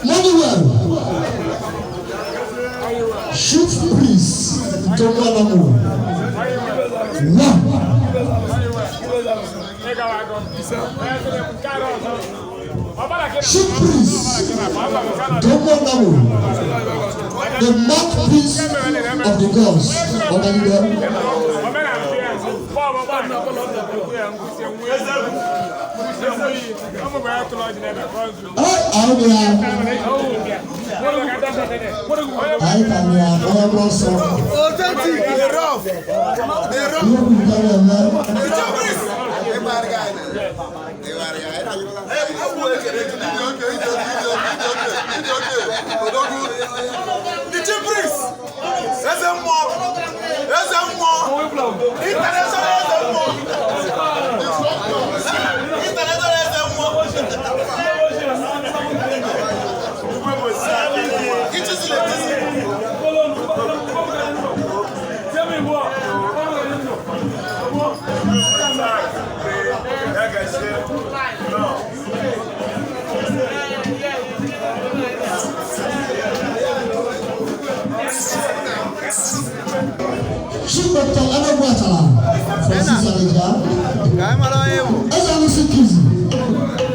Manuel, Chief Priest nke Nwanamụ one. Chief Priest nke Nwanamụ, the mouthpiece of the gods, Ọ̀gánidé. Ẹ àwọn ya anyị ka ya onye gba ọsọ. Authentic, the rough, the rough. Ihe kwuru na-eme. The chief priest, Eze mmụọ, Eze mmụọ, international Eze mmụọ, international Eze mmụọ. Ichizile echizi. Chief Dr. Anagwu Achala, Francis Aleja. Ka anyị mara onye bụ. Eze alụsị Kizi,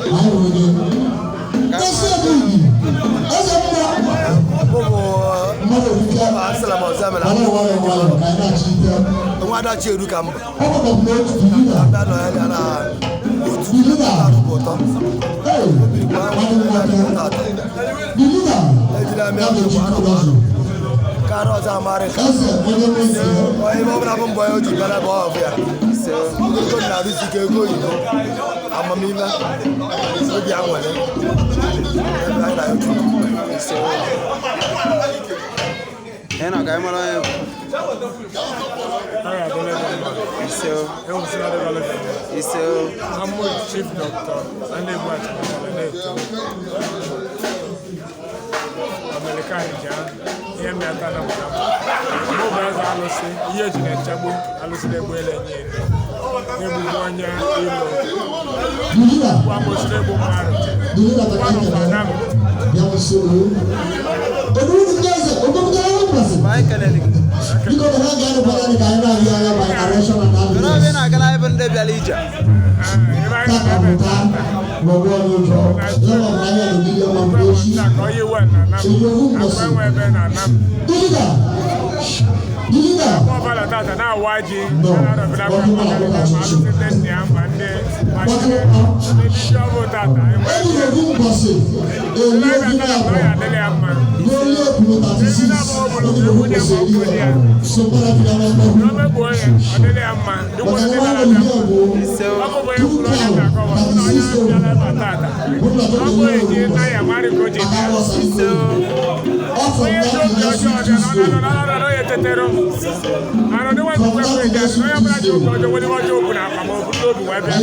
anyị hụrụ gị. Eze Ebughi, eze mmụọ, Mụ bụ mmadụ erike, Asala m ọzọ mere. mana nwayọ nwayọ ka anyị na-achị ike. Nwa Adachi Eru ka mbụ. Ọ bụkwa n'otu Bilina, Abịa nọ ya na otu Bilina, arụ bụ ụtọ. ee, nwanne m nwoke, Bilina, Ejila m ya ya bụ bụ Chief arụ Ọzọ. Karịa ọzọ amarị ka. Eze onye nwe Onye ebe ọbụla bụ mbọ ya o ji bịara bụ ọfụ ya. Ego na-arụsi ike, ego oyibo, amamihe, obi aṅụrị. Ebe anyị na-ayọ Chukwu. Ị na ka anyị mara onye bụ. Ise o. Ise o. Amụ Chief Doctor Anegbu Achara na-eto American ja ihe mmịata na mụ bụ eze alụsị ihe eji na-echegbu alụsị na-egbu ele nye na-egbugbu onye ilo. Bilina, Gwa amụsị na-egbu mmadụ. Bilina maka Gwanụ nkele, kwana m. bịa nso o. Odu ndị eze, obodo anyị kwesịrị. Ma anyị kelele gị. Biko na ha ga-anọkwara anyị ka anyị na-ahụ anya by narration and Kedu ebe ị evidence. na-agala ebe ndị bịara ije? Ebe anyị Taa ka na-ebe mụta n'ọgbọ onye ụjọ, ya ma ọ bụ anya n'ogige ma bụ echi. ka onye iwe na anam akwa enwe ebe na anam. Bilina, Bilina, Ọbala tata na-awa ji No. na-arọbịla akwa maka ma alụsị ndị nna ya ma ndị ma ndị ndị ji ọbụ tata enwe. Enyi ogu mbọsị, eri ogi na-abụ, ya adịghị ya mma. n'olu ekwuru 36, onye ogu mbọsị eri ya, so mara fi na mkpọgbu. N'omegbu onye ọ dịghị ya mma. Dịkwa Maka ndị nwa na-abịa ahụ bụ Ise o. ọ bụ onye kwuru onye ga-akọwa na onye abịala ebe a tata ọ bụ eji na ya marị ka o ji bịa. Ise o. Onye ji obi ọjọọ bịa na ọ na na na ya etetere anọ ndị nwa njikwa ekwe eji asị onye ọbụla ji obi ọjọọ nwere ihe ọjọọ okwu na akpa ma ọ bụ n'obi wee bịa ọ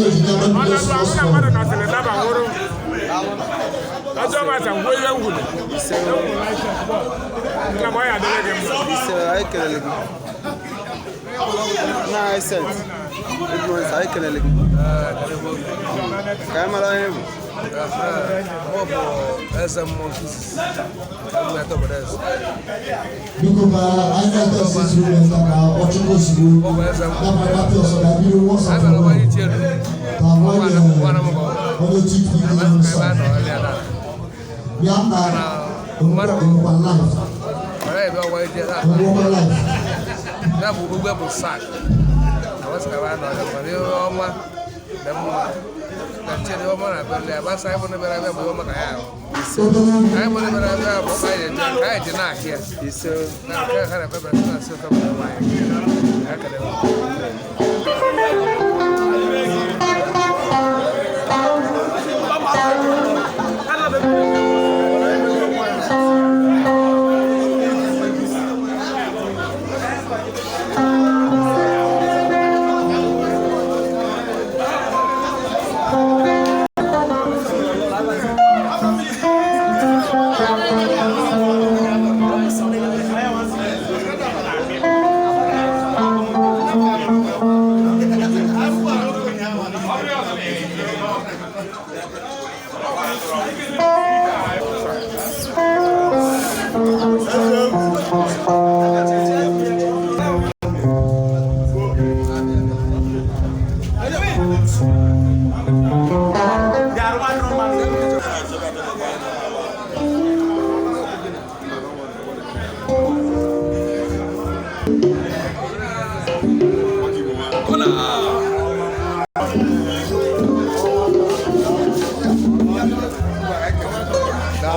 na-adụ ahụ na mmadụ nọsịrị daba nwụrụ ọjọọ masa ngwa ihe ngwulu nna m ọ ya adịrị gị mma. Ise o, anyị kelele gị. Nna anyị set. Edmonds, anyị kelele gị. Ka anyị mara onye bụ. Mụ bụ eze mmụọ Kisis, mmeta obodo eze. Biko ka anyị na-ete osisi ruo ka ọchụkọ ozugbo na mmadụ ọsọ ga bido wọsọ. Anyị bịara ọgbanye ichi elu. Ka nwanyị Nwana m bụ onye chief ka ihe ebe nsọ a nọ ọlịa na. Bịa na ngwa life. Mana ebe ọgbanye ichi elu. Ngwa life. Ya bụ ugwe bụ sak. Awasị ka ebe a nọ ọlịa mana ihe ọma dị mma. Na chere ọma na-abịa ọlịa gbasa anyị bụ ndị bịara abịa bụ ihe ọma ka ya ahụ. Ise o. Anyị bụ ndị bịara abịa bụ anyị eje ka anyị ji na-ahịa. Ise o. Na nke ha na-ekwe bịara na-asị ofe bụ nwaanyị. Ya kelele.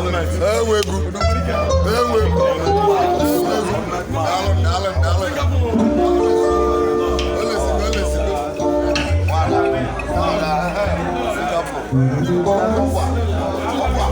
Enwe egwu. Enwe egwu. Enwe egwu. Daalụ, daalụ, daalụ. Olesigo, olesigo. Singapore. Ọkwa. Ọkwa.